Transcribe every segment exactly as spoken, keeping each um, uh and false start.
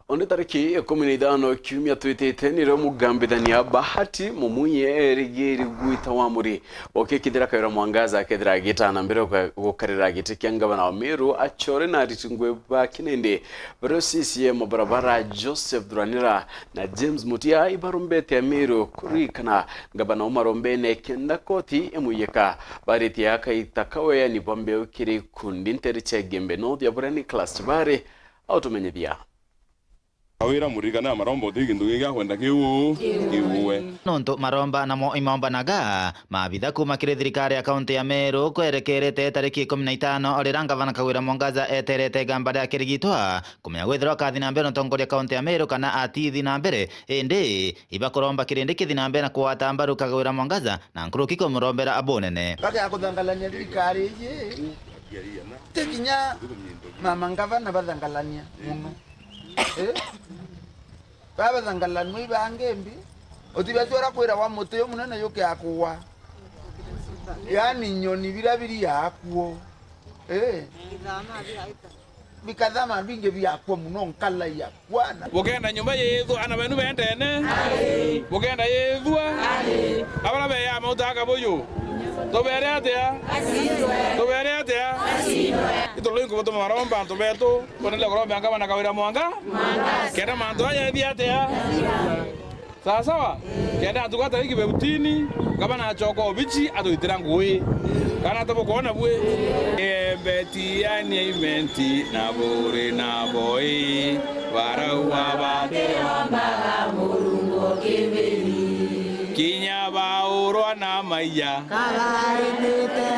Onde tariki ikumi na ithano kiumia twitite, nirio mugambithania Bahati Mumuye erigiri gwita Wamuri ukikithira Kawira Mwangaza akethira agitana mbere guka-, gukarira giti kia ngavana wa Meru, achore na ariti ngui ba kinindi bario C C M barabara Joseph Thuranira na James Mutia ibarumbete Amiru kurikana ngavana umarombene kenda koti imuyika. Baritie akaita kaweani bwa mbeu kiri ikundi ntere cia Igembe North ya buria Nicholas Chibari autumenyithia. Kawira muririkane amaromba uti gintu gingi akwenda kiu kiuwe. Nontu maromba namo imaumbanaga, maabitha kuuma kiri thirikari ya kaunti ya Meru kwerekerete tariki ikumi na itano riria ngavana Kawira Mwangaza eterete igamba ria kirigitwa kumenya gwithirwa akathi na mbere na utongoria kaunti ya Meru kana atithi na mbere, indi ibakuromba kirindi kithi na mbere na kugwata mbaru Kawira Mwangaza na nkuruki kumurombera abunene. Baga ya kuthangalania thirikari iji, ti kinya mama ngavana bathangalania muno. Eh? Babathangalanua ibangi mbi, utibacwera kwira wa muti uyu munene yuke akugwa. Yaani nyoni bira biri akuo. Eh? Bikathama bingi biakua muno nkala ya kwana. Bukenda nyumba yithwa, ana benu bendene? Bukenda yithua? Abara beya mauta akabuyu. Tubere atia? Tubere atia? Ituloi nkubatuma maromba antu betu, twendelee kurombea ngavana Kawira Mwanga. Kenda mantu aya ethi atia? Sawa sawa? Kenda antu gata iki beutini, ngavana acoka obici atwitira ngui. Kana tubukwona bwi? Embeti yani imenti na buri na boi, barauga bati. Ombaga Murungu kibiri. Kinya baurwa na maiya. Karaitite,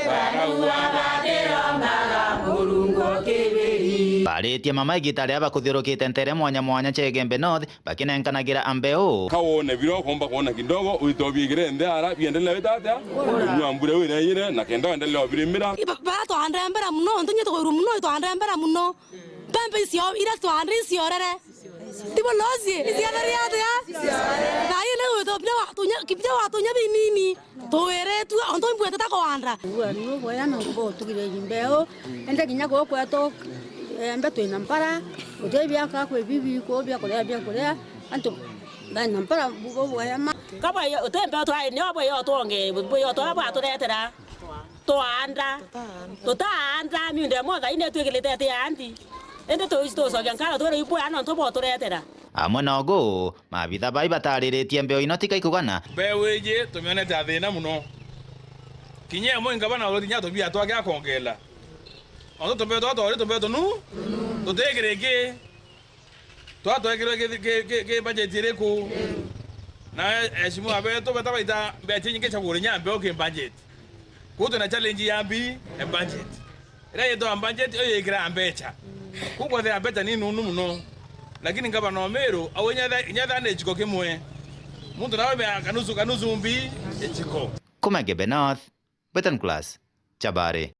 barauga bati ombaga Murungu kibiri. Baritie mama igita ria bakuthiurukite ntere mwanya mwanya cia Igembe North, bakinenkanagira mbeu. Ka wone bira ukomba kwona kidogo, witobigire nthi ara, biendelea wita atia? Kunyua mbura wira ire, na kenda wendelea ubirimira. Iba-, bara twandembera muno, ntu nye tukoirwa muno, itwandembera muno. Mpembe icio, ira twande iciorere. Tibo losie, iciatharia atia? Thaai ni gwitwa binya watunya, binya watunya binini. Tuwiritue, ontu imbwetete kwanda. Ua ni uboya nontu bwa utugire mbeu, ende kinya guku kwetu, embe twina mpara, uti biaka kwi bibi, ku biakuria, biakuria, antu bena mpara, bubo bwema. Kabwa yo, uti mbeu twa, nio bwe yo twonge, bwe yo twa bwaturetera. Twaanda. Tutaanda, miunda imwe thaai ni twikirite ati aandi. Indi tuici tucokia nkatho twirwe ibwea nontu bwa uturetera. Amwe na ugu, maabitha bai batariritie mbeu ino tika ikugana. Mbeu iji tumionete athina muno. Kinya imwe ngavana uri kinya tubia twake akongela. Ontu tumbeu twa twari tumbeu tunu, tutikiriki. Twa twekirwe ki, ki, ki, ki budget iriku? Na eheshimiwa betu beta baita mbecha inyingi cia kugura inya mbeu ki budget. Kuu twina challenge ya mbi, e budget. Iria yitwa budget, iyo yikira mbecha. Kuu kwethira mbecha ni nunu muno. Lakini ngavana o Meru, au inya etha, inya etha ni giciko kimwe. Muntu nawe mea kanusu, kanusu mbi, giciko. Kuma Igembe North, Betan Class, Chabari.